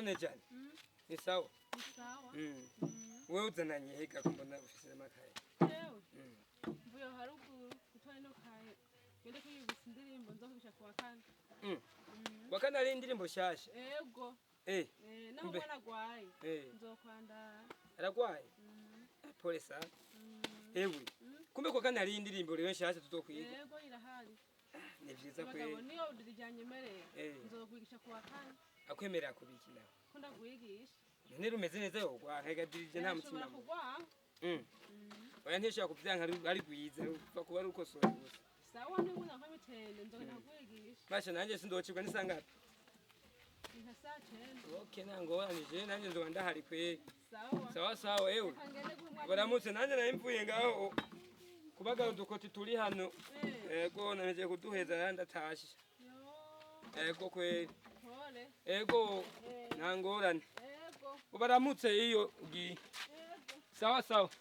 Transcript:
None cyane ni sawa? Ni sawa. Wewe uzananye hega ko mbona ufise amakaye? Jewe mvuye haruguru gutora ino kaye, ngende kwiyibutsa indirimbo nzokwigisha kuwa kane. Wa kane ari indirimbo shasha? Ego. Naho umwana agwaye, nzokwandara. Aragwaye? Pole sana. Ewe, kumbe kwa kane hari indirimbo rero nshasha tuzokwiga? Ego, irahari. Ni vyiza Abagabo kweli. niyo ryanyemerera, nzokwigisha kuwa kane. Akwemerera kubiki nawe? Ko ndagwigisha. None rumeze neza, yogwa nkega dirije nta mutima Nshobora mubi. kugwanga. Oya, ntishobora kuvyanka, ari rwiza, rupfa kuba rukosoye gusa. Sawa, nibuna nk'ibitende nzogenda kukwigisha. Masha, nanje sindocibwa n'isangapi? Ni nka saa 9. Okay, nta ngorane, je nanje nzoba ndahari kweli. Sawa. Sawa sawa, ewe. Reka ngende guha umwana. Baramutse, nanjye nari mvuye ngaho kubagara udukoti turi hano. Ego, nameje kuduheza rero ndatashe. Yo. Ego kweli. Pole. Ego, nta ngorane. Ego. Ubaramutse iyo ugiye. Ego. Sawa sawa.